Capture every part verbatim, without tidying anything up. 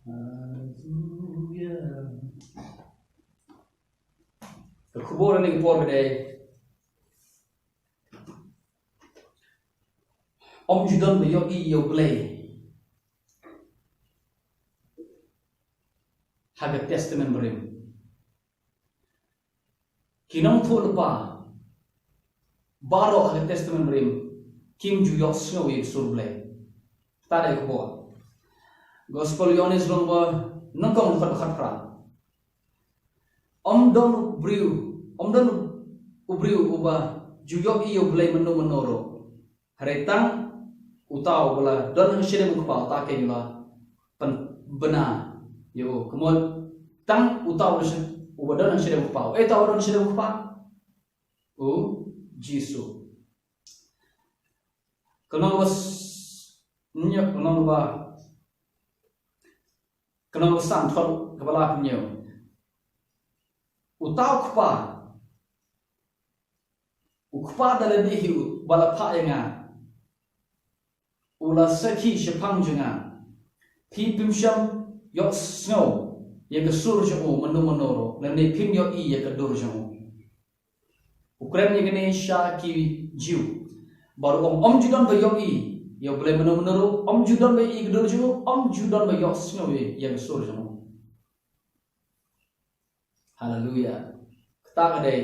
Haleluya. Ka khubor ha kane ka por ka dei, ym ju don ba ïohi ïa U Blei ha ka Testament Barim. Ki nongïathuhlypa baroh ha ka Testament Barim kim ju ïohsngew ïa ka sur Blei. Kata dei ka khubor. Gospel Ïoannis lynnong ba nyngkong, dkhot ba khatphra. Ym don u briew, ym don u briew uba ju ïohi ïa U Blei mynno mynno ruh. Hynrei tang uta uba la don ha shadem U Kpa, uta kein u la pynbna ïa u. Ka mut tang uta uba la sha-, uba don ha shadem U Kpa. Uei uta uba don ha shadem U Kpa? U Jisu. Ka lynnong ba s-, nyngkong, ka lynnong ba, ka lynnong ba san, dkhot kaba laiphew hynñiew. Uta U Kpa, U Kpa da lade hi uba la phah ïa nga, u la sakhi shaphang jong nga. Phi phim shym ïohsngew ïa ka sur jong u mynno mynno ruh, lane phim ïohi ïa ka dur jong u. U kren ïa kane sha ki Jiw. Bad u ong, ym ju don ba ïohi ïa U Blei mynno mynno ruh, ym ju don ba ïohi ïa ka dur jong u, ym ju don ba ïohsngew ïa ka sur jong u. Haleluya. Kata ka dei.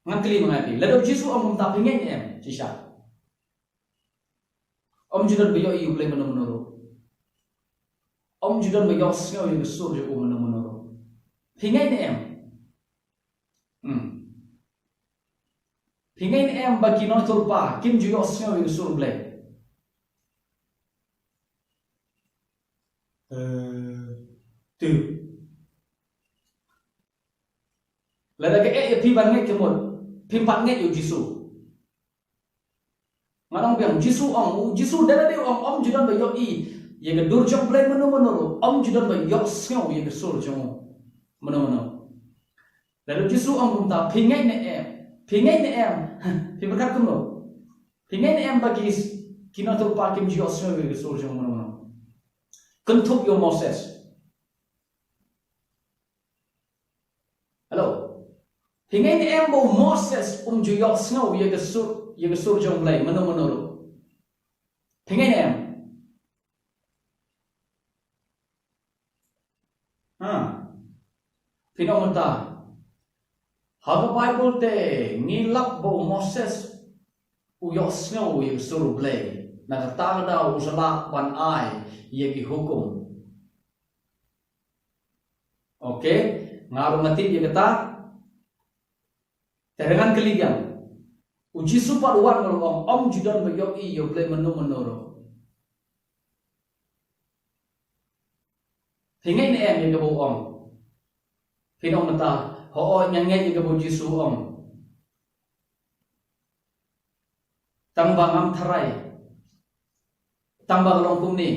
Ngan kylli ma nga ïa phi. Lada U Jisu u ong kumta, phi ngeit ne em shisha? Ym ju don ba ïohi ïa U Blei mynno mynno ruh. Ym ju don ba ïohsngew ïa ka sur jong u mynno mynno ruh. Phi ngeit ne em? Hmm. Phi ngeit ne em ba ki nongïathuhlypa kim ju ïohsngew ïa ka sur Blei? Eh, tu. Lada ka eh ïa phi ban ngeit, ka mut phim pat ngeit ïa U Jisu. Ngan ong biang, U Jisu u ong, U Jisu da lade u ong, ym ju don ba ïohi ïa ka dur jong U Blei mynno mynno ruh, ym ju don ba ïohsngew ïa ka sur jong u mynno mynno. Lada U Jisu u ong kumta, phi ngeit ne em? Phi ngeit ne em? Phi pyrkhat kumno? Phi ngeit ne em ba ki, ki nongïathuhlypa kim ju ïohsngew ïa ka sur jong u mynno mynno? Kynthup ïa u Moses. Hello. Phi ngeit ne em ba u Moses um ju ïohsngew ïa ka sur, ïa ka sur jong U Blei mynno mynno ruh? Phi ngeit ne em? Ha. Phin ong mynta, ha ka Baibl te ngi lap ba u Moses u ïohsngew ïa ka sur U Blei. Na kata ka daw u sa lah ban ai ïa ki hukum. Okay, nga ruh nga tip ïa kata. Te ngan kylli biang. U Jisu pat u wan u ong, ym ju don ba ïohi ïa U Blei mynno mynno ruh. Phi ngeit ne em ïa kaba u ong? Phin ong mynta, hooid nga ngeit ïa kaba U Jisu u ong. Tang ba ngam tharai. Tang ba ka long kumne.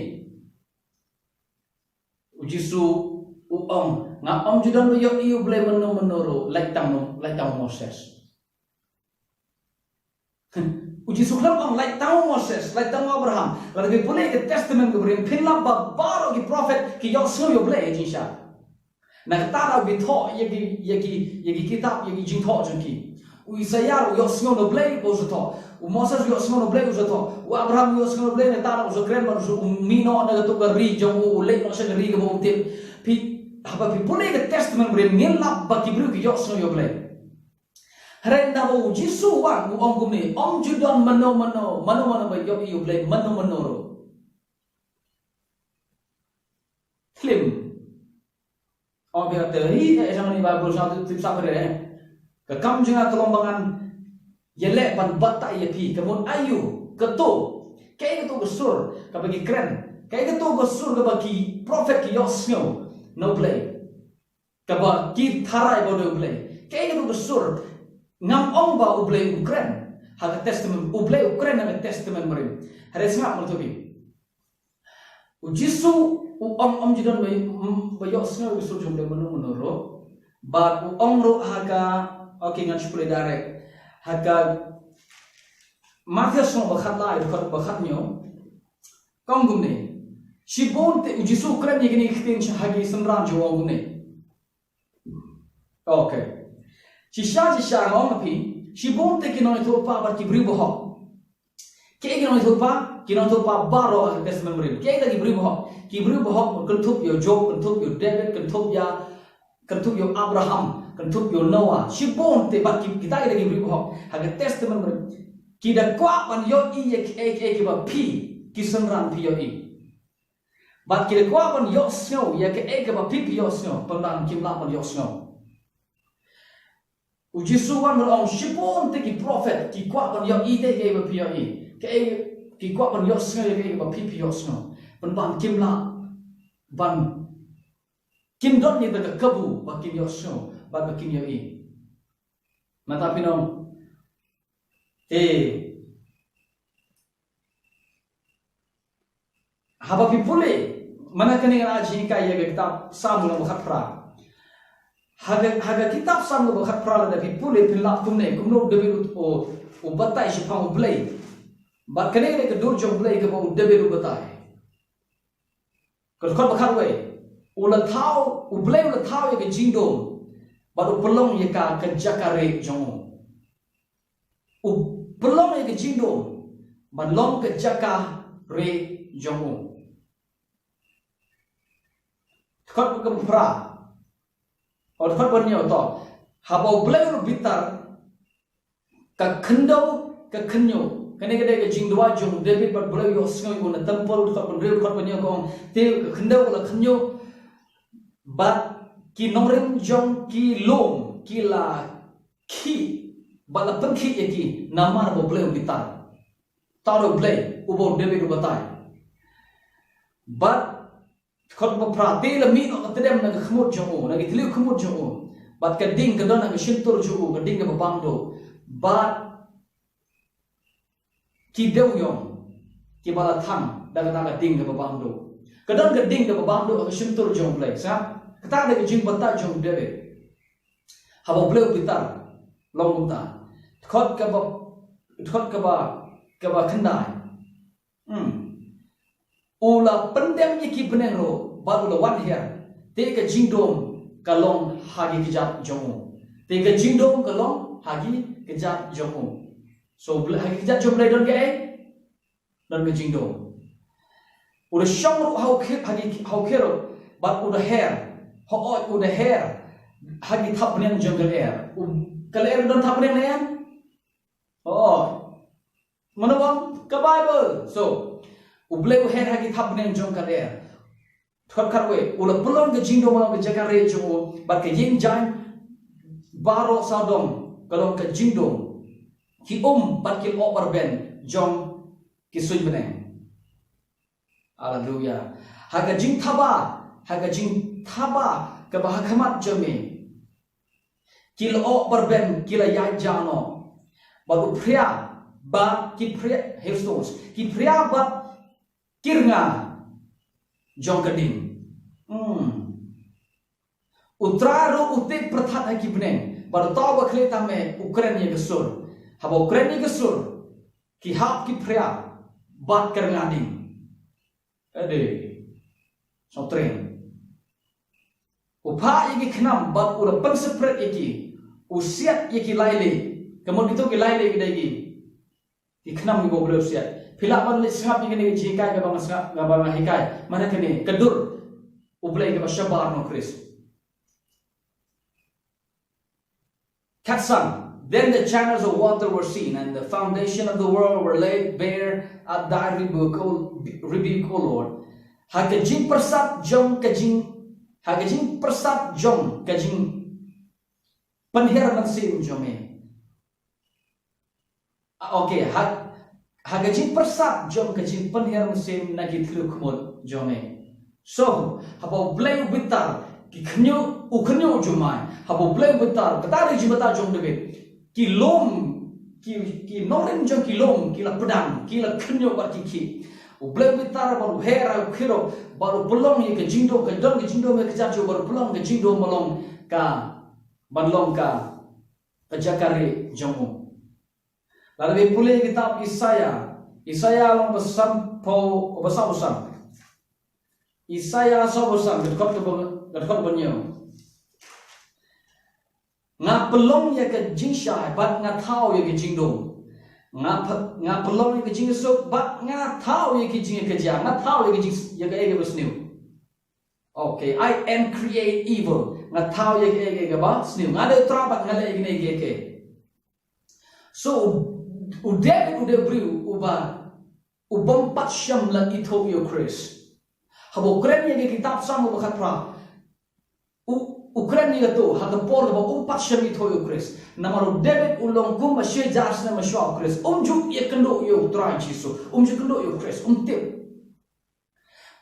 U Jisu u ong, nga ym ju don ba ïohi ïa U Blei mynno mynno ruh, lait tang, lait tang u Moses. U Jisu khlem ong lait tang u Moses, lait tang u Abraham. Lada phi pule ka Testament kaba rim, phin lap ba baroh ki prophet ki ïohsngew ïa U Blei ha jingshai. Na kata daw ki thoh ïa ki, ïa ki, ïa ki kitab, ïa ki jingthoh jong ki. U Isaïah u ïohsngew na U Blei ba u sa thoh. U Moses u ïohsngew na U Blei u sa thoh. U Abraham u ïohsngew na U Blei, na kata daw u sa kren bad u sa, u mih noh na kato ka ri jong u, u leit noh sha ka ri kaba um tip. Phi, haba phi pule ka Testament ba rim, ngin lap ba ki briew ki ïohsngew ïa U Blei. Hynrei ynda ba u Jisu u wan u ong kumne, ym ju don mano mano, mano mano ba ïohi ïa U Blei mano mano ruh. Klim. Ong biang te, hi, eh, shang ni Baibl shang tu, tu sap re. Ka kam jong nga ka long ba ngan ïaleh ban batai ïa phi, ka mut aïu, kato, kaei kato ka sur kaba ki kren, kaei kato ka sur kaba ki prophet ki ïohsngew na U Blei, kaba ki tharai ba u dei U Blei. Kaei kato ka sur? Ngam ong ba U Blei u kren ha ka Testament, U Blei u kren ha ka Testament barim. Hynrei sngap, mutbi. U Jisu u ong ym ju don ba, mm, ba ïohsngew ïa ka sur jong U Blei mano mano ruh. Bad u ong ruh ha ka, okay, ngan shu pule direct. Ha ka Mathaios lynnong ba khatlai, dkhot ba khathynñiew. Ka ong kumne. Shibun te u Jisu u kren ïa kine ki ktien sha ha ki synran jong u, ong kumne. Okay. Shisha shisha nga ong ha phi, shibun te ki nongïathuhlypa bad ki briew bahok. Kiei ki nongïathuhlypa? Ki nongïathuhlypa baroh ha ka Testament Barim. Kiei kita ki briew bahok? Ki briew bahok kynthup ïa u Job, kynthup ïa u David, kynthup ïa, kynthup ïa u Abraham, kynthup ïa u Noah. Shibun te bad ki, kita kita ki briew bahok ha ka Testament Barim. Ki da kwah ban ïohi ïa kiei kiei kiba phi ki synran phi ïohi. Bad ki da kwah ban ïohsngew ïa kaei kaba phi phi ïohsngew, pynban kim lah ban ïohsngew. U Jisu u wan ban ong shibun te ki prophet ki kwah ban ïohi te kaei ba phi ïohi. Kaei, ki kwah ban ïohsngew ïa kaei ba phi phi ïohsngew. Pynban kim lah ban, kim don ïa ka kabu ba kin ïohsngew bad ba kin ïohi. Mynta phi ong, te haba phi pule, mynta kane nga ai jinghikai ïa ka kitab Salm lynnong ba khatphra. Ha ka, ha ka kitab Salm lynnong ba khatphra lada phi pule phin lap kumne, kumno u David u, u, u batai shaphang U Blei. Bad kane ka dei ka dur jong U Blei kaba u David u batai. Ka dkhot ba khatwei. U la thaw, U Blei u la thaw ïa ka jingdum. Bad u pynlong ïa ka ka jaka rieh jong u. U pynlong ïa ka jingdum ban long ka jaka rieh jong u. Dkhot ba khatphra. O, dkhot ba hynñiew to. Haba U Blei u la bitar, ka khyndew ka khynñiuh. Kane ka dei ka jingduwai jong u David bad U Blei u ïohsngew ïa u na templ, dkhot ba hynriew, dkhot ba hynñiew ka ong, te ka khyndew ka la khynñiuh bad ki nongrim jong ki lum ki la khih bad la pynkhih ïa ki namar ba U Blei u bitar. Tang U Blei uba u David u batai. Bad dkhot ba phra, te la mih noh ka tdem na ka khmut jong u, na ki thliew khmut jong u. Bad ka ding ka don ha ka shyntur jong u, ka ding kaba bam duh. Bad ki dewïong kiba la thang da kata ka ding kaba bam duh. Ka don ka ding kaba bam duh ha ka shyntur jong U Blei. Sa kata ka dei ka jingbatai jong U David. Haba U Blei u bitar, long kumta. Dkhot kaba, dkhot kaba, kaba khyndai. Hmm. U la pyndem ïa ki bneng ruh bad u la wan hiar. Te ka jingdum ka long ha ki kjat jong u. Te ka jingdum ka long ha ki kjat jong u. So, ha ki kjat jong u don kaei? Don ka jingdum. U da shong ruh ha u kher, ha ki, ha u kher ruh bad u da her. Hooid, u da her ha ki thapniang jong ka lyer. U, ka lyer don thapniang ne em? Oh. Mano ong ka Baibl? So, U Blei u her ha ki thapniang jong ka lyer. Dkhot khatwei, u la pynlong ka jingdum ban long ka jaka rieh jong u, bad ka ïing jaiñ baroh sawdong ka long ka jingdum. Ki um bad ki lyoh barben jong ki suiñ bneng. Haleluya. Ha ka jingthaba, ha ka jingthaba kaba ha khmat jong me, ki lyoh barben ki la ïaid noh. Bad u phria, bad ki phria, hailstones, ki phria bad ki rnga jong ka ding. Hmm. U Trai ruh u tied pyrthat ha ki bneng, bad uta uba khlieh tang me u kren ïa ka sur. Haba u kren ïa ka sur, ki hap ki phria bad ka rnga ding. Ade. Sngewthrang. U phah ïa ki khnam bad u la pynseparate ïa ki. U siat ïa ki lailieh. Ka mut kito ki lailieh ki dei ki, ki khnam kiba U Blei u siat. Phi lah ban leit sngap ïa kane ka jinghikai kaba nga sngap, kaba nga hikai. Mano kane ka dur U Blei kaba shabar na U Khrist. Khatsan, then the channels of water were seen, and the foundation of the world were laid bare at thy rebuke, O, rebuke, O Lord. Ha ka jingpyrsad jong ka jing, ha ka jingpyrsad jong ka jingpynhiar mynsiem jong me. Ah, okay, ha, ha ka jingpyrsad jong ka jingpynhiar mynsiem na ki thliew khmut jong me. So, haba U Blei u bitar, ki khynñiuh, u khynñiuh u jumai. Haba U Blei u bitar, kata ka dei ka jingbatai jong David. Ki lum, ki, ki nongrim jong ki lum, ki la pdang, ki la khynñiuh bad ki khih. U Blei u bitar bad u her ha u kher ruh, bad u pynlong ïa ka jingdum, ka don ka jingdum ha ka kjat jong u, bad u pynlong ka jingdum ban long ka, ban long ka, ka jaka rieh jong u. Lada phi pule kitab Isaiah, Isaïah lynnong ba sanphew, ba sawphew san. Isaïah sawphew san, ka dkhot kaba, ka dkhot ba hynñiew. Nga pynlong ïa ka jingshai bad nga thaw ïa ka jingdum. Nga py-, nga pynlong ïa ka jingsuk bad nga thaw ïa ka jingïakajia. Nga thaw ïa ka jing, ïa kaei kaba sniew. Okay, I am create evil. Nga thaw ïa kaei kaba sniew. Nga dei u Trai bad nga leh ïa kine kiei kiei. So u David u dei u briew uba, u bym pat shym la ithuh ïa u Khrist. Haba u kren ïa ka kitab Salm uba khatphra, u, u kren ïa kato ha ka por kaba um pat shym ithuh ïa u Khrist. Namar u David u long kumba shi hajar snem mynshuwa u Khrist. Um ju ïakynduh ïa u Trai Jisu. Um ju ïakynduh ïa u Khrist. Um tip.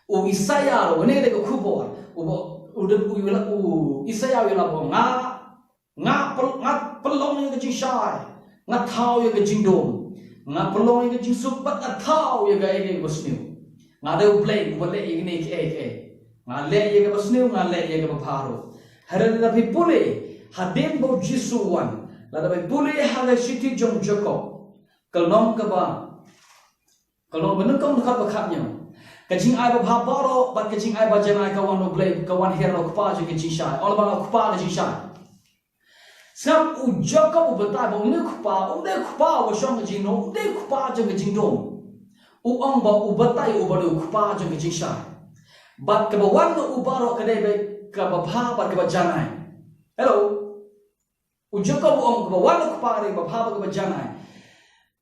U Isaïah ruh, kane ka dei ka khubor. U, u, u, u, u Isaïah u ïalap, nga, nga pyn-, nga pynlong ïa ka jingshai, nga thaw ïa ka jingdum, nga pynlong ïa ka jingsuk bad nga thaw ïa kaei kaei kaba sniew. Nga dei U Blei uba leh ïa kine kiei kiei. Nga leh ïa kaba sniew, nga leh ïa kaba bha ruh. Hynrei lada phi pule, hadien ba u Jisu u wan, lada phi pule ha ka shithi jong u Jakob, ka lynnong kaba Ka long ba nyngkong dkhot ba khathynñiew. Ka jingai babha baroh bad ka jingai bajanai ka wan na U Blei, ka wan her na u Kpa jong ka jingshai. Ong ba na u Kpa ka jingshai. Sngap, u Jakob u batai ba une u Kpa, um dei u Kpa uba shong ka jingno, um dei u Kpa jong ka jingdum. U ong ba u batai uba dei u Kpa jong ka jingshai. Bad kaba wan na u baroh ka dei ba kaba bha bad kaba janai. Hello. U Jakob u ong kaba wan na u Kpa ka dei kaba bha bad kaba janai.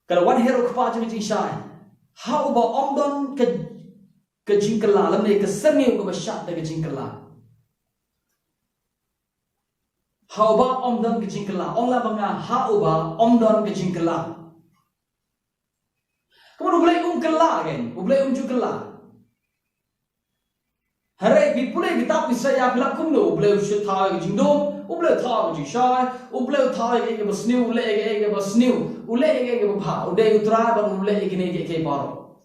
Ka la wan her u Kpa jong ka jingshai. Ha uba ym don ka, ka jingkylla, lane ka syrngiew kaba shad da ka jingkylla. Ha uba ym don ka jingkylla. Ong lah ba nga, ha uba ym don ka jingkylla. Kumno U Blei um kylla again? U Blei um ju kylla. Hynrei phi pule kitab Isaïah phi lap kumno, U Blei u shu thaw ïa ka jingdum, U Blei u thaw ïa ka jingshai, U Blei u thaw ïa kaei kaba sniew, u leh ïa kaei kaba sniew, u leh ïa kaei kaba bha, u dei u Trai bad u leh ïa kine kiei kiei baroh.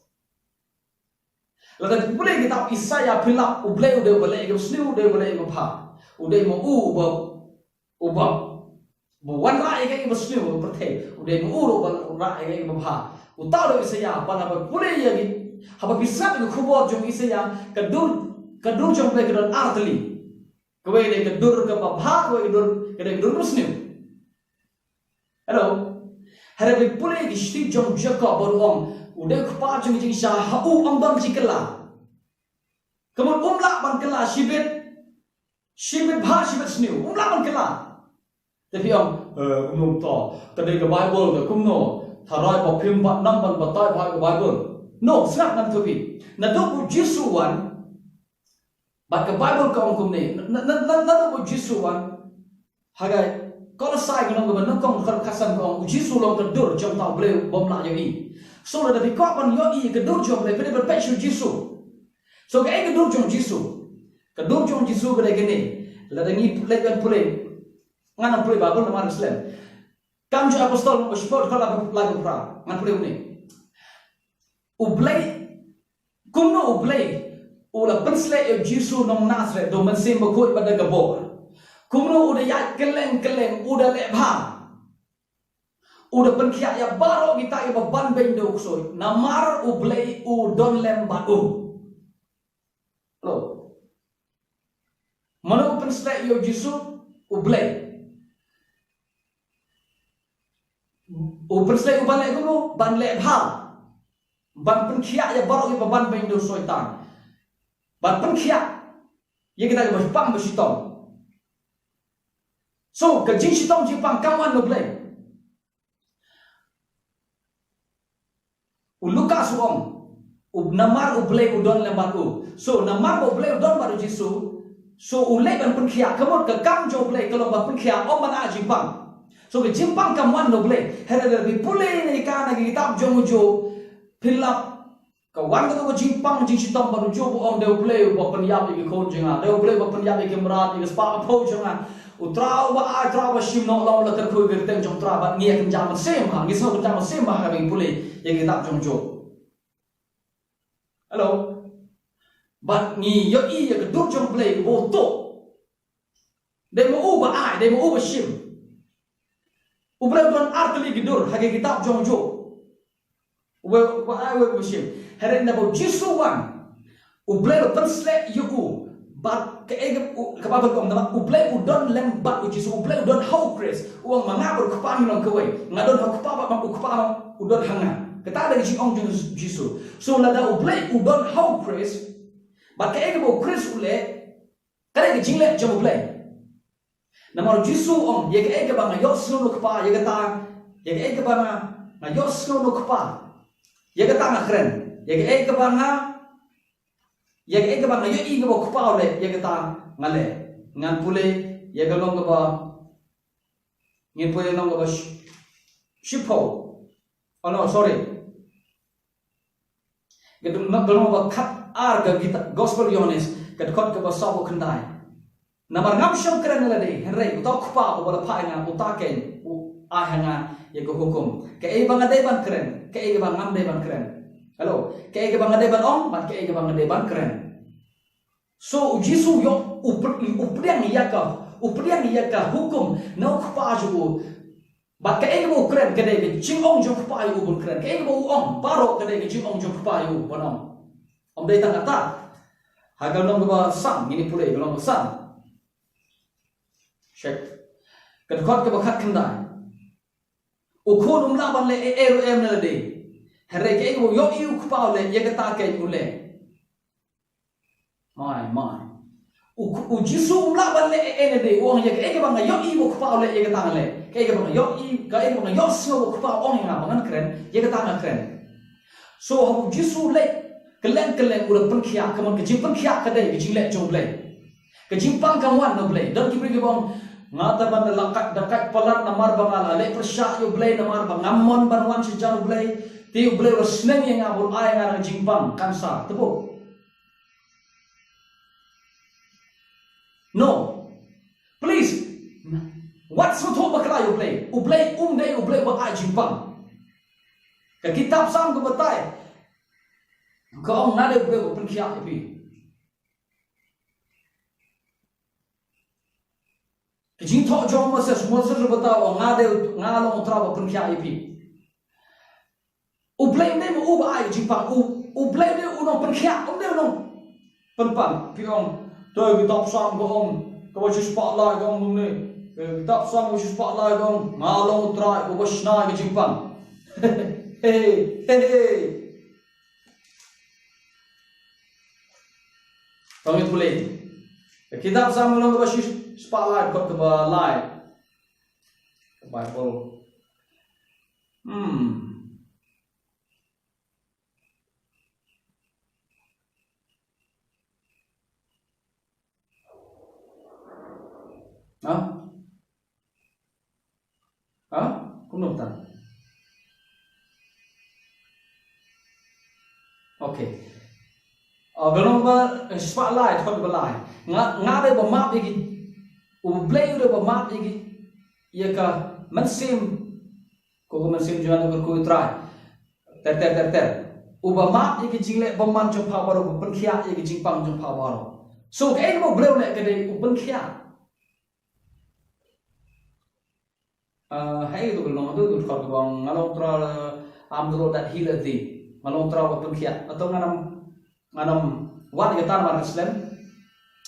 Lada phi pule kitab Isaïah phi lap U Blei u dei uba leh ïa kaba sniew, u dei uba leh ïa kaba bha. U dei ma u uba, uba, uba wanrah ïa kaei kaba sniew ha ka pyrthei. U dei ma u ruh uba wanrah ïa kaei kaba bha. Uta u dei u Isaïah, bad haba pule ïa ki, haba phi sngap ïa ka khubor jong u Isaïah, ka dur, ka dur jong U Blei ka don ar tylli. Kawei ka dei ka dur kaba bha, kawei ka dur, ka dei ka dur kaba sniew. Hello. Hynrei phi pule ki shithi jong u Jakob bad u ong, u dei u Kpa jong ka jingshai, ha u ym don ka jingkylla. Ka mut um lah ban kylla shibit, shibit bha shibit sniew, um lah ban kylla. Te phi ong, eh, kumno to, ka dei ka Baibl ka kumno, tharai ba phim bat nam ban batai bha ka Baibl. No, sngap ngan ong ïa phi. Naduh ba u Jisu u wan, bad ka Baibl ka ong kumne, na, na, na, naduh ba u Jisu u wan, ha ka Kolosai ka lynnong kaba nyngkong dkhot khatsan ka ong, u Jisu u long ka dur jong uta U Blei bym lah ïohi. So lada phi kwah ban ïohi ka dur jong U Blei, phi dei ban peit sha u Jisu. So kaei ka dur jong u Jisu? Ka dur jong u Jisu ka dei kane. Lada ngi leit ban pule, ngan ym pule Baibl namar ka slem. Kam jong u Apostol lynnong ba shiphew dkhot laiphew phra. Ngan pule une. U Blei, kumno U Blei u la pynsleh ïa u Jisu nong Nasaret da u Mynsiem Bakhuid bad da ka bor. Kumno u da ïaid kylleng kylleng, u da leh bha. U da pynkhiah ïa baroh kita kiba ban beiñ da u ksuid. Namar U Blei u don lem bad u. Hello. Mano u pynsleh ïa u Jisu? U Blei. U pynsleh u ban leh kumno? Ban leh bha. Ban pynkhiah ïa baroh kiba ban beiñ da u Soitan. Ban pynkhiah ïa kita kiba pang ba shitom. So, ka jingshitom jingpang kam wan na U Blei. U Lukas u ong, u, namar U Blei u don lem bad u. So, namar ba U Blei u don bad u Jisu, so u leh ban pynkhiah, ka mut ka kam jong U Blei ka long ban pynkhiah, ym ban ai jingpang. So, ka jingpang kam wan na U Blei. Hynrei lada phi pule na ka, na ka kitab jong u Job, phin lap, ka wan kato ka jingpang jingshitom bad u Job u ong, dei U Blei uba pynïap ïa ki khun jong nga, dei U Blei uba pynïap ïa ki mrad, ïa ki spah phew jong nga. U Trai uba ai, Trai uba shim, noh long la kyrkhu ïa ka kyrteng jong u Trai, bad ngi ïa kynja mynsiem ha, ngi sngew kynja mynsiem ha kaba ngi pule ïa ka kitab jong u Job. Hello. Bad ngi ïohi ïa ka dur jong U Blei uba u tuh. Dei ma u ba ai, dei ma u ba shim. U Blei u don ar tylli ki dur ha ka kitab jong u Job. Wa, wa ai wa shim. Hynrei naba u Jisu wan, U Blei u pynsleh ïa u. Bad kaei ka, u, kaba ba ong naba U Blei u don lem bad u Jisu, U Blei u don ha u Khrist. U ong ma nga bad u Kpa ngi long kawei. Nga don ha u Kpa bad ma u Kpa u don ha nga. Kata ka dei ka jingong jong u Jisu. So lada U Blei u don ha u Khrist, bad kaei kaba u Khrist u leh, ka dei ka jingleh jong U Blei. Namar u Jisu u ong, ïa kaei kaba nga ïohsngew na u Kpa, ïa kata, ïa kaei kaba nga, nga ïohsngew na u Kpa, ïa kata nga kren. Ïa kaei kaba nga, ïa kaei kaba nga ïohi kaba u Kpa u leh, ïa kata nga leh. Ngan pule ïa ka long kaba, ngin pule long kaba shi-, shiphew. Oh no, sorry. Ka dei, ka dei ba khat ar ka kita, Gospel Ïohannes, ka dkhot kaba sawphew khyndai. Namar ngam shym kren ïa lade, hynrei uta u Kpa uba la phah ïa nga, uta keiñ u ai ha nga ïa ka hukum. Kaei ba nga dei ban kren, kaei ba ngam dei ban kren. Hello, kaei ba nga dei ban ong, bad kaei ba nga dei ban kren. So u Jisu u ïoh, u pd-, u pdiang ïa ka, u pdiang ïa ka hukum na u Kpa jong u. Bad kaei kaba u kren ka dei ka jingong jong u Kpa ïa u ban kren. Kaei kaba u ong baroh ka dei ka jingong jong u Kpa ïa u ban ong. Ym dei tang kata. Ha ka lynnong kaba san, ngin ïa pule ka lynnong kaba san. Check. Ka dkhot kaba khat khyndai. U Khun um lah ban leh ei ei ruh em na lade. Hynrei kaei kaba u ïohi u Kpa u leh, ïa kata keiñ u leh. Mai, mai. U, u Jisu um lah ban leh ei ei na lade, u ong ïa kaei kaba nga ïohi ba u Kpa u leh, ïa kata nga leh. Kaei kaba nga ïohi, kaei kaba nga ïohsngew ba u Kpa u ong ïa nga ba ngan kren, ïa kata nga kren. So haba u Jisu u leit kylleng kylleng u la pynkhiah, ka mut ka jingpynkhiah ka dei ka jingleh jong U Blei. Ka jingpang kam wan na U Blei. Don ki briew kiba ong, nga te ban da la kat, da kat palat namar ba nga la leh pyrshah ïa U Blei, namar ba ngam mon ban wan sha jan U Blei. Te U Blei u la sneng ïa nga bad u ai ïa nga ka jingpang, cancer. Te bok. No. Please. Wat sngewthuh bakla ïa U Blei. U Blei um dei U Blei uba ai jingpang. Ka kitab Salm ka batai, ka ong, nga dei U Blei uba pynkhiah ïa phi. Ka jingthoh jong u Moses, u Moses u batai, u ong, nga dei, nga long U Trai uba pynkhiah ïa phi. U Blei um dei ma u ba ai jingpang, u, U Blei u dei u nongpynkhiah, um dei u nongpynpang. Phi ong, to kitab Salm ka ong, kaba shispah lai ka ong kumne. Kitab Salm kaba shispah lai ka ong, nga long U Trai uba shna ïa ka jingpang. Hei, hei, hei. Tang ïa pule. Ka kitab Salm ka long kaba shispah lai, dkhot kaba lai. Ka Baibl. Hmm. Ha? Ha? Kumno tang? Okay. Ah, ka long ba, eh, shispah lai, dkhot ba lai. Nga, nga dei ba map ïa ki, U Blei u dei ba map ïa ki, ïa ka mynsiem, ko ka mynsiem jong nga ka kyrkhu ïa U Trai. Ter, ter, ter, ter. Uba map ïa ki jingleh bymman jong pha baroh, uba pynkhiah ïa ki jingpang jong pha baroh. So, kaei kaba U Blei u leh ka dei u pynkhiah. Ah, ha ïa katu ka long, katu ka dkhot kaba ong, nga long U Trai, I'm the Lord that healeth thee. Nga long U Trai uba pynkhiah. Hato ngan ym, ngan ym wad ïa kata namar ka slem?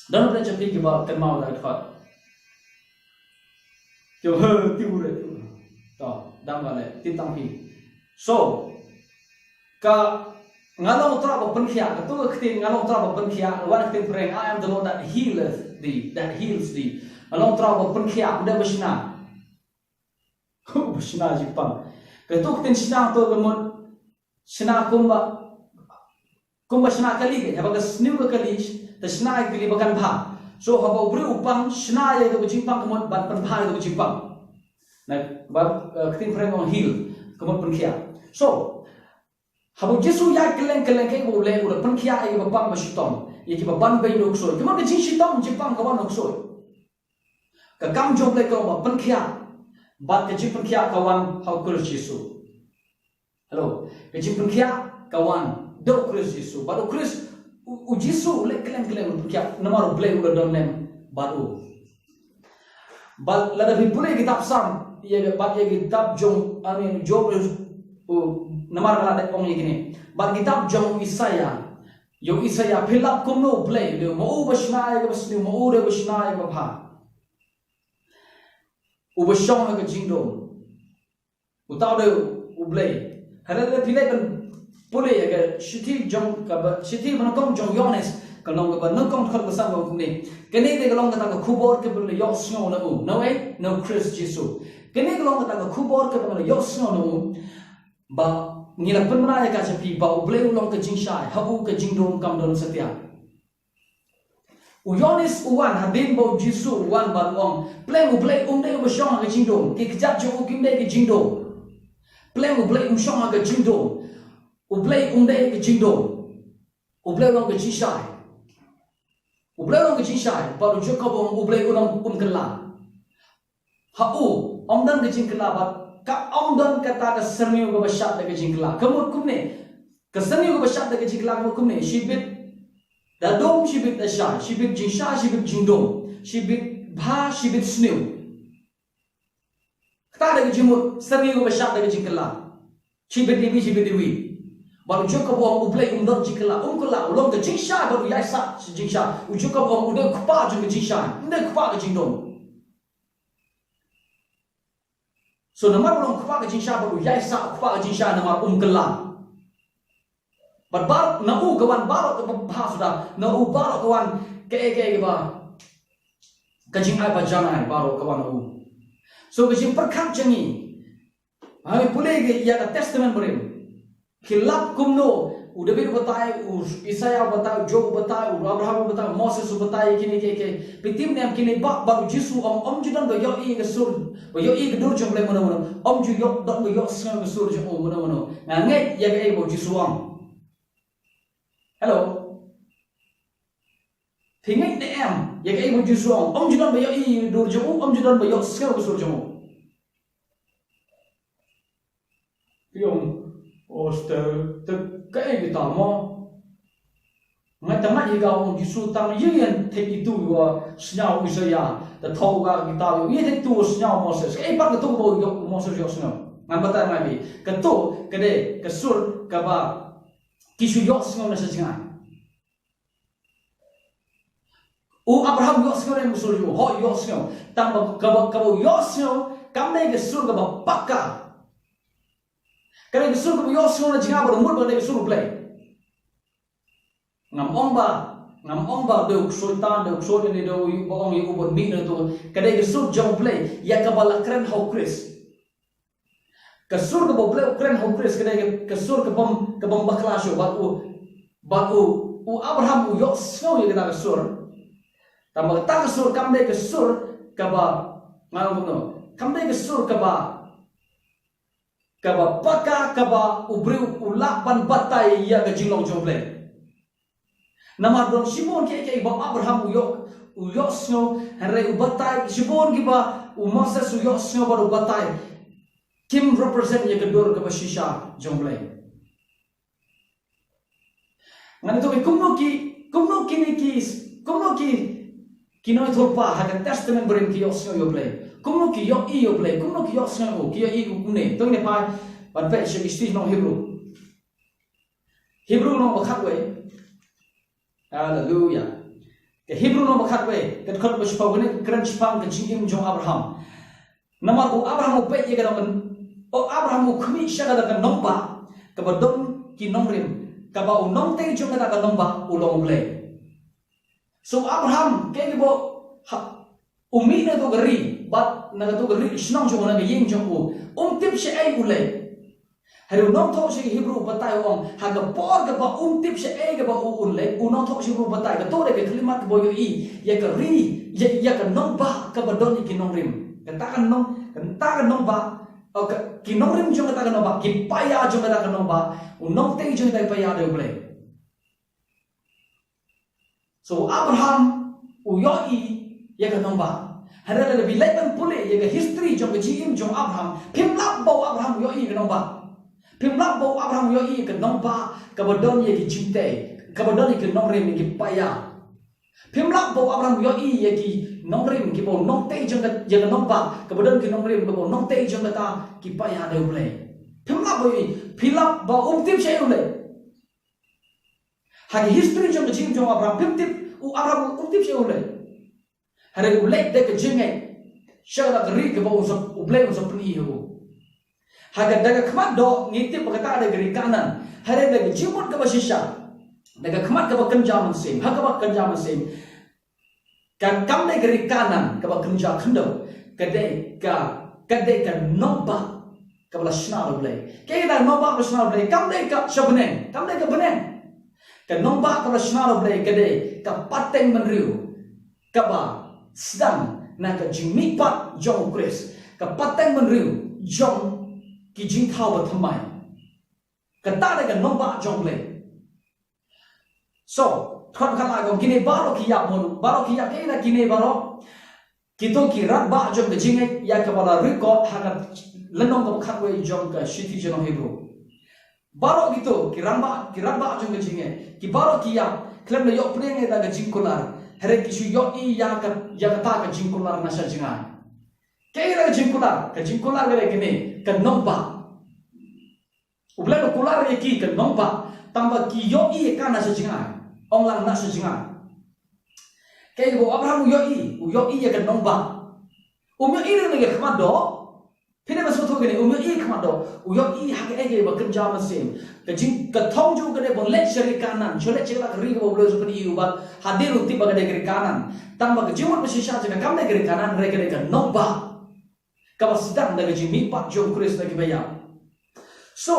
Don ba leh jong phi kiba kynmaw ïa kata ka dkhot? Kiba, he, tip u re. To, dang ba leh, tip tang phi. So, ka, nga long U Trai uba pynkhiah, katu ka ktien nga long U Trai uba pynkhiah, wan ka ktien phareng, I am the Lord that healeth thee, that heals thee. Nga long U Trai uba pynkhiah, ym dei ba shna. Uba shna jingpang. Katu ka ktien shna to ka mut shna kumba, kumba shna kali ka, haba ka sniew ka kali, te shna ïa ka kali ba kan bha. So haba u briew u pang, shna ïa ka jingpang ka mut ban pynbha ïa ka jingpang. Na, ba, eh, ka ktien phareng ka ong heal, ka mut pynkhiah. So, haba u Jisu u ïaid kylleng kylleng kaei kaba u leh, u la pynkhiah ïa kiba pang ba shitom, ïa kiba ban beiñ na u ksuid. Ka mut ka jingshitom jingpang ka wan na u ksuid. Ka kam jong U Blei ka long ba pynkhiah, bad ka jingpynkhiah ka wan ha u Khrist Jisu. Hello, ka jingpynkhiah ka wan da u Khrist Jisu. Bad u Khrist, u, u Jisu u leh kylleng kylleng u pynkhiah namar U Blei u la don lem bad u. Bad lada phi pule ïa kitab Salm, ïa, bad ïa kitab jong, I mean, Job, U, namar nga la dep ong ïa kine. Bad kitab jong u Isaïah. Ïa u Isaïah phi lap kumno u Blei, u dei ma u ba shna ïa kaba sniew, ma u dei ba shna ïa kaba bha. U ba shong ha ka jingdum. Uta u dei u Blei. Hynrei lada phi leit ban pule ïa ka shithi jong kaba, shithi ba nyngkong jong Ïoannis, ka lynnong kaba nyngkong, dkhot kaba san ka ong kumne. Kane ka long kata ka khubor kaba la ïohsngew na u. Na u, na u Khrist Jisu. Kane ka long kata ka khubor kaba la ïohsngew na u. Ba ngi la pynbna ïa ka sha phi ba u Blei u long ka jingshai, ha u ka jingdum kam don satia. U Ïoannis u wan hadien ba u Jisu u wan bad u ong, pleng u Blei um dei uba shong ha ka jingdum, ki kjat jong u kim dei ka jingdum. Pleng u Blei um shong ha ka jingdum. U Blei um dei ka jingdum. U Blei u long ka jingshai. U Blei u long ka jingshai, bad u Jakob u ong u Blei u long um kylla. Ha u, ym don ka jingkylla bad, ka ym don kata ka syrngiew kaba shad da ka jingkylla. Ka mut kumne, ka syrngiew kaba shad da ka jingkylla ka mut kumne, shibit da dum, shibit da shai, shibit jingshai, shibit jingdum, shibit bha, shibit sniew. Kata da ka jingmut, syrngiew kaba shad da ka jingkylla. Shibit iwei, shibit iwei. Bad u Jakob u ong u Blei um don jingkylla, um kylla, u long ka jingshai bad u ïaisah jingshai. U Jakob u ong u dei u kpa jong ka jingshai, um dei u kpa ka jingdum. So namar u long u kpa ka jingshai bad u ïaisah u kpa ka jingshai namar um kylla. Bad baroh na u ka wan baroh kaba bha suda, na u baroh ka wan kaei kaei kaba, ka jingai ba janai baroh ka wan na u. So ka jingpyrkhat jong ngi, ha ngi pule ïa ka Testament Barim. Phi lap kumno, u David u batai, u Isaïah u batai, u Job u batai, u Abraham u batai, u Moses u batai, kine kiei kiei. Phi tip ne em kine ba, ba u Jisu u ong, ym ju don ba ïohi ka sur, ba ïohi ka dur jong u Blei mano mano. Ym ju ïoh, don ba ïohsngew ka sur jong u mano mano. Nga ngeit ïa kaei ba u Jisu u ong. Hello. Phi ngeit ne em ïa kaei ba u Jisu u ong. Ym ju don ba ïohi ka dur jong u, ym ju don ba ïohsngew ka sur jong u. Phi ong, o, te, te kaei kita mo? Nga tang nga ïa ka ong Jisu tang ïa ïa thik itu ïa sñiaw Isaïah, te thaw ka kita ïa thik itu sñiaw Moses. Kaei pat katu ba ïoh Moses ïohsngew? Ngan batai nga phi. Katu ka dei ka sur kaba ki shu ïohsngew na sa jngai. U Abraham ïohsngew ne em ka sur jong u? Hooid ïohsngew. Tang ba kaba, kaba u ïohsngew kam dei ka sur kaba paka. Ka dei ka sur kaba u ïohsngew na jngai bad u mut ba ka dei ka sur U Blei. Ngam ong ba, ngam ong ba dei u ksuid tan, dei u ksuid ne dei u ba ong ïa u ban mih na tu. Ka dei ka sur jong U Blei ïa kaba la kren ha u Khrist. Ka sur kaba U Blei u kren ha u Khrist ka dei ka, ka sur kabym, kabym bakla shuh bad u, bad u, u Abraham u ïohsngew ïa kata ka sur. Tang ba kata ka sur kam dei ka sur kaba, nga ong kumno, kam dei ka sur kaba, kaba paka, kaba u briew u lah ban batai ïa ka jinglong jong U Blei. Namar don shibun kiei kiei ba u Abraham u ïoh, u ïohsngew, hynrei u batai, shibun kiba u Moses u ïohsngew bad u batai kim represent ïa ka dur kaba shisha jong U Blei. Ngan ïathuh kumno ki, kumno kine ki, kumno ki, ki nongïathuhlypa ha ka Testament Barim ki ïohsngew ïa U Blei. Kumno ki ïohi ïa U Blei, kumno ki ïohsngew, ki ïohi kumne. To ngin ïa peit, ban peit sha ki shithi nong Hebru. Hebru lynnong ba khatwei. Haleluya. Ka Hebru lynnong ba khatwei, ka dkhot ba shiphew, kane ka kren shaphang ka jingim jong u Abraham. Namar u Abraham u peit ïa kata ka, u Abraham u khmih sha kata ka nongbah kaba don ki nongrim, kaba u nongtei jong kata ka nongbah u long U Blei. So u Abraham, kaei kaba, ha, u mih na kato ka ri, bad na kato ka ri shnong jong u, na ka ïing jong u, um tip shaei u leit. Hynrei u nongthoh sha ki Hebru u batai u ong, ha ka por kaba um tip shaei kaba u un leit, u nongthoh sha ki Hebru u batai, kato dei ka khyllipmat kaba u ïohi ïa ka ri, ïa, ïa ka nongbah kaba don ïa ki nongrim. Kata ka nong, kata ka nongbah, o, ka, ki nongrim jong kata ka nongbah, ki paia jong kata ka nongbah, u nongtei jong kata ka paia dei U Blei. So Abraham u ïohi ïa ka nongbah. Hynrei lada phi leit ban pule ïa ka history jong ka jingim jong Abraham, phim lap ba u Abraham u ïohi ïa ka nongbah. Phim lap ba u Abraham u ïohi ïa ka nongbah kaba don ïa ki jingtei, kaba don ïa ki nongrim, ïa ki paia. Phim lap ba u Abraham u ïohi ïa ki nongrim, kiba u nongtei jong ka, ïa ka nongbah, kaba don ki nongrim, kaba u nongtei jong kata ki paia dei U Blei. Phim lah ba ïohi, phi lah ba um tip shaei u leit. Ha ki history jong ka jingim jong u Abraham, phim tip, u Abraham um tip shaei u leit. Hynrei u leit da ka jingngeit sha ka ri kaba u sa, U Blei u sa pyni ïa u. Ha ka, da ka khmat doh ngi tip ba kata ka dei ka ri Kanaan. Hynrei da ka jingmut kaba shisha, da ka khmat kaba kynja mynsiem, ha kaba kynja mynsiem, ka, kam dei ka ri Kanaan kaba kynja khyndew, ka dei ka, ka dei ka nongbah kaba la shna da U Blei. Kaei kata ka nongbah kaba la shna da U Blei? Kam dei ka sha bneng, kam dei ka bneng. Ka nongbah kaba la shna da U Blei ka dei ka pateng bynriew kaba sdang na ka jingmihpat jong U Khrist, ka pateng bynriew jong ki jingthaw ba thymmai. Kata dei ka nongbah jong U Blei. So, khot khat la kong, kine baroh ki ïap mo, baroh ki ïap, kaei kine baroh? Kito ki rangbah jong ka jingngeit ïa kaba la record ha ka lynnong kaba khatwei jong ka shithi jong Hebru. Baroh kito ki rangbah, ki rangbah jong ka jingngeit, ki baroh ki ïap, khlem da ïoh pdiang ïa ka jingkular, hynrei ki shu ïohi ïa ka, ïa kata ka jingkular na sha jngai. Kaei ka jingkular? Ka jingkular ka dei kane, ka nongbah. U Blei u kular ïa ki ka nongbah, tangba ki ïohi ïa ka na sha jngai. Ong lang na sha jngai. Kaei ba u Abraham u ïohi, u ïohi ïa ka nongbah. Um ïohi ïa ka khmat doh. Phi dei ban sngewthuh kane, um ïohi ïa ka khmat doh. U ïohi ha kaei kaba kynja mynsiem. Ka jing, ka thong jong u ka dei ban leit sha ri Kanaan, sha leit sha ka ri kaba U Blei u sa pyni ïa u, bad hadien u tip ba ka dei ka ri Kanaan. Tangba ka jingmut ba shisha jong ka kam dei ka ri Kanaan, hynrei ka dei ka nongbah kaba sdang da ka jingmihpat jong U Khrist na kiba ïap. So,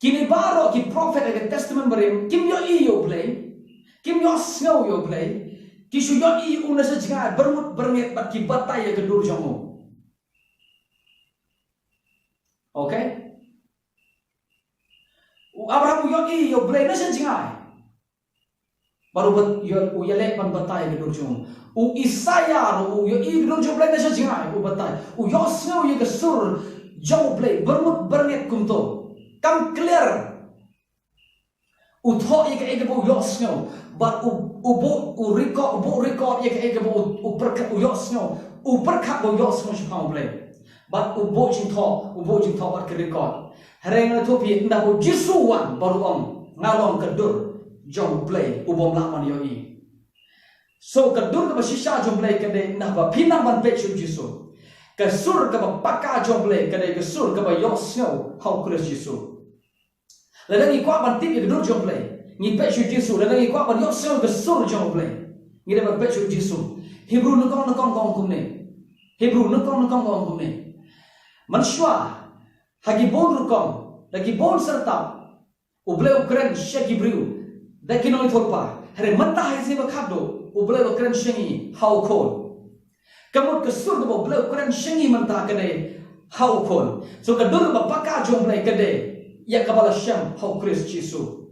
kine baroh ki prophet ha ka Testament Barim, kim ïohi ïa U Blei, kim ïohsngew ïa U Blei, ki shu ïohi ïa u na sha jngai, byrmut byrngeit bad ki batai ïa ka dur jong u. Okay? U Abraham u ïohi ïa U Blei na sha jngai. Bad u bat-, ïa, u ïaleh ban batai ïa ka dur jong u. U Isaïah ruh u ïohi ïa ka dur jong U Blei na sha jngai, u batai. U ïohsngew ïa ka sur jong U Blei, byrmut byrngeit kumto. Kam clear. U thoh ïa kaei kaba u ïohsngew. Bad u, u buh, u record, u buh record ïa kaei kaba u, u pyrkhat, u ïohsngew. U pyrkhat ba u ïohsngew shaphang U Blei. Bad u buh jingthoh, u buh jingthoh bad ka record. Hynrei nga ïathuh phi, ynda ba u Jisu u wan, bad u ong, nga long ka dur jong U Blei, u bym lah ban ïohi. So ka dur kaba shisha jong U Blei ka dei ynda ba phi nang ban peit sha u Jisu. Ka sur kaba paka jong U Blei ka dei ka sur kaba ïohsngew ha u Khrist Jisu. Lada ngi kwah ban tip ïa ka dur jong U Blei, ngi peit sha u Jisu. Lada ngi kwah ban ïohsngew ïa ka sur jong U Blei, ngi dei ban peit sha u Jisu. Hebru nyngkong nyngkong ka ong kumne. Hebru nyngkong nyngkong ka ong kumne. Mynshuwa, ha ki bun rukom, da ki bun syrtap, U Blei u kren sha ki briew da ki nongïathuhlypa. Hynrei mynta ha ka sngi ba khatduh, U Blei u kren sha ngi ha u Khun. Ka mut ka sur kaba U Blei u kren sha ngi mynta ka dei ha u Khun. So ka dur kaba paka jong U Blei ka dei ïa kaba la shem ha u Khrist Jisu.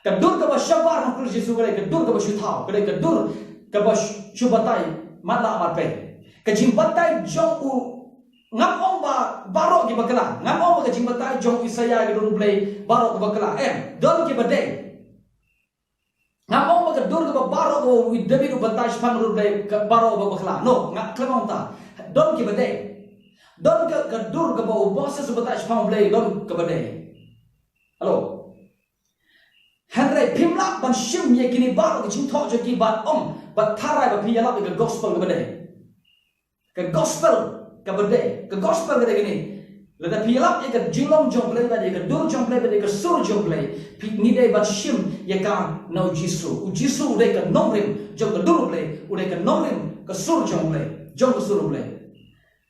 Ka dur kaba shabar ha u Khrist Jisu ka dei ka dur kaba shu thaw, ka dei ka dur kaba shu, shu batai matlah matpei. Ka jingbatai jong u, ngam ong ba baroh ki bakla, ngam ong ba ka jingbatai jong u Isaïah ïa ka dur U Blei baroh ki bakla. Em, don ki ba dei. Ngam ong ba ka dur kaba baroh kaba u David u batai shaphang dur U Blei ka baroh kaba bakla. No, nga khlem ong ta. Don ki ba dei. Don ka, ka dur kaba u Moses u batai shaphang U Blei, don kaba dei. Hello. Hynrei phim lah ban shim ïa kine baroh ki jingthoh jong ki bad ong, bad tharai ba phi ïalap ïa ka gospel kaba dei. Ka gospel kaba dei, ka gospel ka dei kane. Lada phi ïalap ïa ka jinglong jong U Blei bad ïa ka dur jong U Blei bad ïa ka sur jong U Blei, phi, ngi dei ban shim ïa ka na u Jisu. U Jisu u dei ka nongrim jong ka dur U Blei, u dei ka nongrim ka sur jong U Blei, jong ka sur U Blei.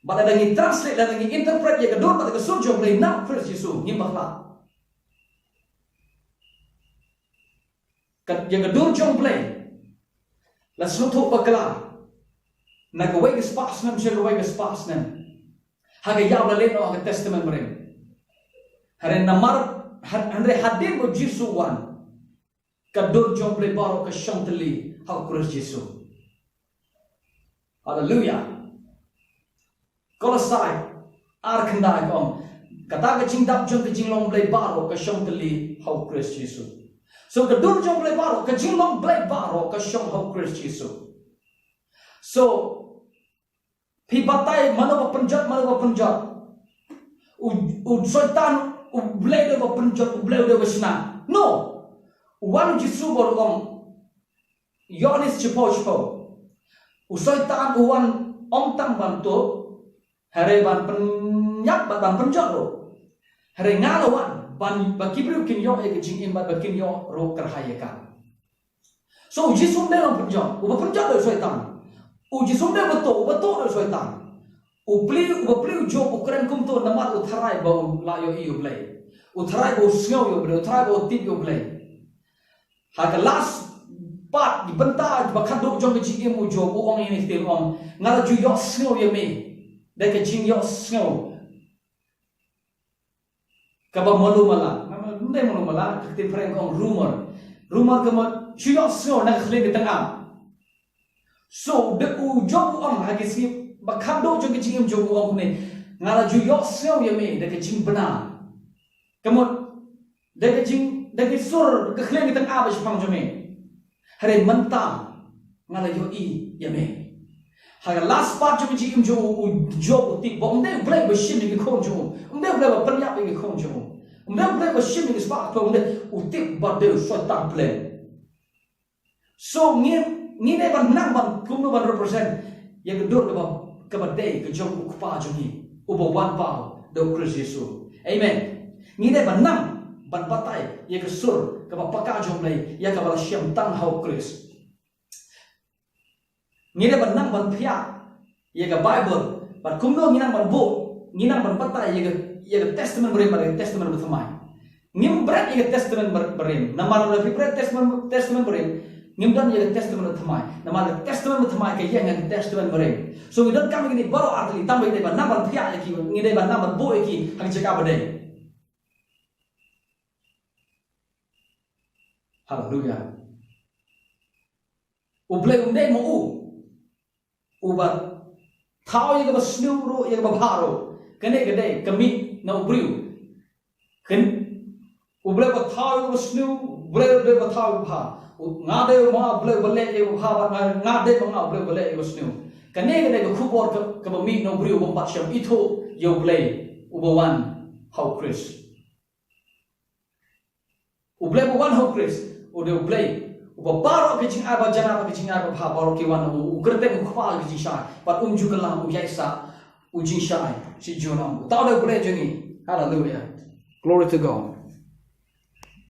Bad lada ngi translate, lada ngi interpret ïa ka dur bad ïa ka sur jong U Blei na u Khrist Jisu, ngim bakla. Ka, ïa ka dur jong U Blei la sngewthuh bakla na kawei ka spah snem sha kawei ka spah snem. Ha ka ïaw la leh noh ha ka Testament Barim. Hynrei namar, hyn-, hynrei hadien ba u Jisu u wan, ka dur jong U Blei baroh ka shong tylli ha u Khrist Jisu. Haleluya. Kolosai ar khyndai ka ong, kata ka jingdap jong ka jinglong Blei baroh ka shong tylli ha u Khrist Jisu. So ka dur jong Blei baroh, ka jinglong Blei baroh ka shong ha u Khrist Jisu. So phi batai mano ba pynjot, mano ba pynjot. U, u Soitan, u Blei u dei ba pynjot, u Blei u dei ba shna. No. U wan u Jisu bad u ong, Ïoannis chiphew chiphew. U Soitan u wan ym tang ban tuh, hynrei ban pynïap bad ban pynjot ruh. Hynrei nga la wan ban ba ki briew kin ïoh ïa ka jingim bad ba kin ïoh ruh kyrhai ïa ka. So u Jisu um dei long pynjot, uba pynjot dei u Soitan. U Jisu um dei uba tuh, uba tuh dei u Soitan. U plie, uba plie u Job u kren kumto namar u tharai ba u la ïohi ïa u Blei. U tharai ba u sngew ïa u Blei, u tharai ba u tip ïa u Blei. Ha ka last part, ki bynta ba khatduh jong ka jingim u Job, u ong ïa kine ki ktien, u ong, nga la ju ïohsngew ïa me da ka jingïohsngew kaba malu mala. Nga ma, ym dei malu mala, ka ktien phareng ka ong rumor. Rumor ka mut shu ïohsngew na ka khlieng ka tnga. So, da u Job u ong ha ki sngi ba khatduh jong ka jingim jong u, u ong kumne, nga la ju ïohsngew ïa me da ka jingbna. Ka mut, da ka jing, da ka sur, ka khlieng ka tnga ba shaphang jong me. Hynrei mynta nga la ïohi ïa me. Ha ka last part jong ka jingim jong u, u Job u tip ba um dei u Blei ba shim ïa ki khun jong u. Um dei u Blei ba pynïap ïa ki khun jong u. Um dei u Blei ba shim ïa ki spah, um dei, u tip ba dei u Soitan plan. So ngi, ngi dei ban nang ban kumno ban represent ïa ka dur kaba, kaba dei ka jong u Kpa jong ngi, uba wan paw da u Khrist Jisu. Amen. Ngi dei ban nang ban batai ïa ka sur kaba paka jong u Blei, ïa kaba la shem tang ha u Khrist. Ngi dei ban nang ban phiah ïa ka Baibl, bad kumno ngi nang ban buh, ngi nang ban batai ïa ka, ïa ka Testament Barim bad ïa ka Testament Bathymmai. Ngim bret ïa ka Testament Bar-, Barim, namar lada phi bret Testament, Testament Barim, ngim don ïa ka Testament Bathymmai. Namar ka Testament Bathymmai ka ïeng ha ka Testament Barim. So ngi donkam ïa kine baroh artylli, tang ba ngi dei ban nang ban phiah ïa ki, ngi dei ban nang ban buh ïa ki ha ka jaka ba dei. Haleluya. U Blei um dei ma u uba thaw ïa kaba sniew ruh, ïa kaba bha ruh. Kane ka dei ka mih na u briew. Kan, u Blei uba thaw ïa kaba sniew, u Blei u dei uba thaw ïa kaba bha. U, nga dei ma nga u Blei uba leh ïa kaba bha, bad nga, nga dei ma nga u Blei uba leh ïa kaba sniew. Kane ka dei ka khubor ka, kaba mih na u briew uba pat shym ithuh ïa u Blei uba wan ha u Khrist. U Blei uba wan ha u Khrist u dei u Blei uba baroh ka jingai ba janai bad ka jingai ba bha baroh ki wan na u, u kyrteng u kpa ka jingshai, bad um ju kylla, u ïaisah u jingshai shi junom. Uta u dei u Blei jong ngi. Haleluya. Glory to God.